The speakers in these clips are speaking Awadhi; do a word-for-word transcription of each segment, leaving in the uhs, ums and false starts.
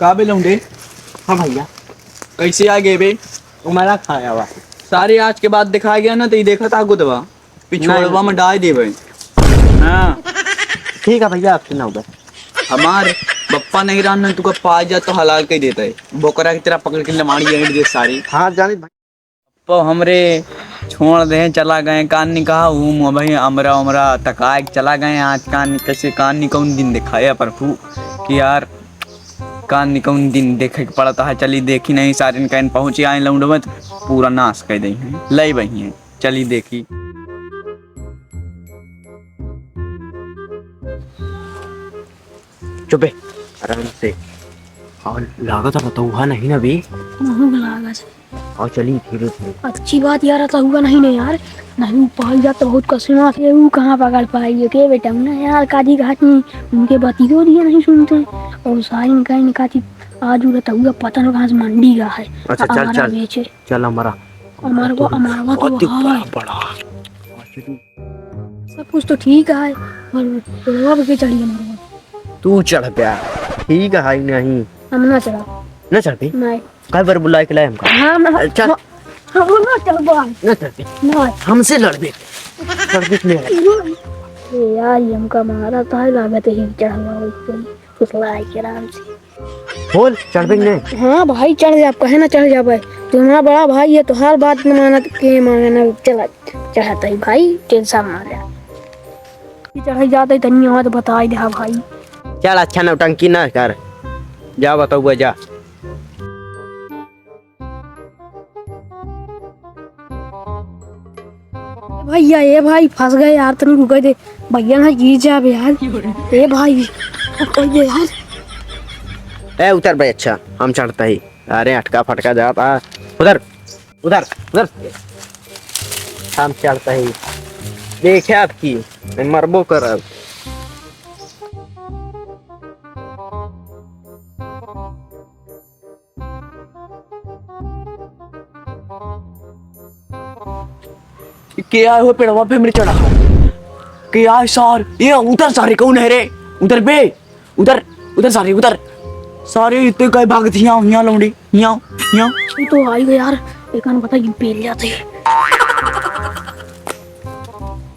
का बे लौंडे? हाँ भइया। कैसे आ गए बे? तुम्हारा खाया हुआ। सारे आज के बाद दिखाया गया ना, तो ये देखा था गुदवा। पिछोड़वा नहीं। में डाल दे भाई। हाँ। ठीक है भइया, आपसे ना उधर। हमार बप्पा नहीं रहन, तुका पा जा तो हलाल कइ देता है। बोकरा की तरह पकड़ के लमाड़ी ऐंठ दे सारी। हाँ, जानी भाई। पो हमरे छोड़ दे, चला गए, कान निकाह, ऊ भाई हमरा, हमरा तकाए के चला गए। आज कान कैसे, कान निकौन दिन दिखाया प्रभु कि यार, कान निकौन दिन देखे के पड़ता है। चली देखी नहीं, सारिन कहन पहुँचे आए लौंडवे तो पूरा नाश कर दे हैं, लई बही हैं। चली देखी। चुपे, आराम से। और लागत है रतौहा नहीं ना बे? महूँ लागत है। और चली धीरे धीरे। अच्छी बात यार, रतौहा नहीं ना यार, नहीं पाई जात तो बहुत कष्ट से, ऊ कहाँ पकड़ पाई है के बेटा ना यार, काजी घाट में उनके बतियो दिए नहीं सुनते। और साइन का इनका थी, आज ऊ रतौहा पता न कहाँ से मंडी गया है। अच्छा, चल, हमारा चल। बेचे। चल, हमारा। अमरवा, अमरवा तो बहुत ही है। बड़ा, बड़ा। सब कुछ तो ठीक है, पर पेड़वा पे के चढ़ी अमरवा? तू चढ़ प्या, ठीक है नहीं? हम ना चढ़ब। ना चढ़बी? नहीं। कई बार बुलाए के लाए हमका? हाँ, मैं, चल। हम, हम ना चढ़ब। ना चढ़बी? नहीं। हमसे लड़बे। चढ़बे नहीं। ए यार, ये हमका मारा तो है, लागत है चढ़वा उससे। फुसलाए के आराम से। बोल, चढ़बे कि नहीं? हाँ भाई, चढ़ जाब, कहे ना चढ़ जाबे। तुम्हारा बड़ा भाई है, तोहार बात न मानत के माने ना, चला, चढ़त ही भाई, tension ना ले। चढ़ जात ही तनी और बताई दे, हाँ भाई। चल, अच्छा नौटंकी ना कर, जा बताऊबा, जा। ए भइया, ए भाई, फँस गए यार, तनी रुके दे। भइया ना गिर जाबे यार। ए भाई, रुके दे यार। ए, उतर बे, अच्छा, हम चढ़ता ही। अरे, अटका फटका जात आ। उधर, उधर, उधर। हम चढ़ता ही। देखे आपकी, मैं मरबो करब। के आए हो पेड़वा पे हमरे चढ़ा? के आए सार? ये उधर सारे कौन है रे? उधर बे, उधर, उधर सारे, उधर। सारे इतने कई भागत हियाँ, हियाँ लौंडी, हियाँ, हियाँ। ये तो आई गए यार, एक आन बता, ये पेल जाते हैं।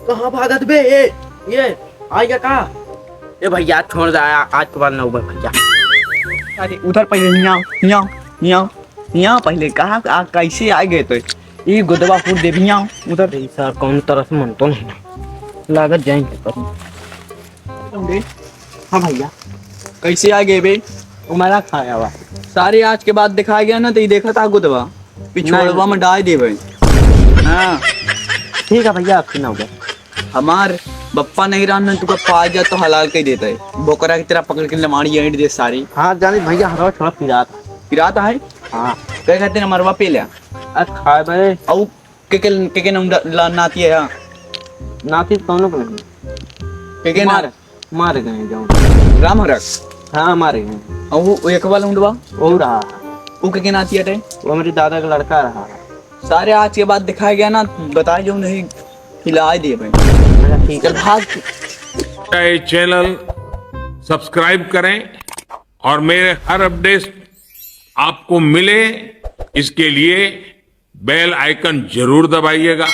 कहाँ भागत बे? ये, ये, आई गया कहाँ? ए भइया, छोड़ दे, आ-, आज के बाद ना उबर भइया। अरे, उधर पहिले हियाँ, हियाँ, हियाँ, हियाँ पहिले कहाँ, आ, कैसे आ गए तो? ई गुदवा फूट दे हियाँ, उधर। अरे, ई सार कौन तरह से मन तो नहीं ना। लागत जाएंगे पर। हाँ भइया, कैसे आ गए बे? तुम्हारा खाया हुआ। सारे आज के बाद दिखाया गया ना, तो ये देखा था गुदवा। पिछोड़वा नहीं। में डाल दे भाई। हाँ। ठीक है भइया, आपकी ना उधर। हमार बप्पा नहीं रहन, तुका पा जा तो हलाल कइ देता है। बोकरा की तरह पकड़ के लमाड़ी ऐंठ दे सारी। हाँ, जानी भइया, हमारा थोड़ा पिरात। पिरात है? हाँ। कहे खातिर हमारवा पे लिया। अरे खाए बे। औ के, के, के, के नाम ला-, नाती है, हाँ? नाती कौनो के नहीं। के, के ना? मार, मारे गए जाओ। राम हरक? हाँ, मारे गए। और वो एक वाला उंडवा? वो रहा। वो के, के नाती हटे? वो मेरे दादा का लड़का रहा। सारे आज के बाद दिखाया गया ना, बताए जो नहीं, हिला दिए भाई। अच्छा, ठीक है। चल भाग। ये channel subscribe करें और मेरे हर update आपको मिले, इसके लिए bell icon जरूर दबाइएगा।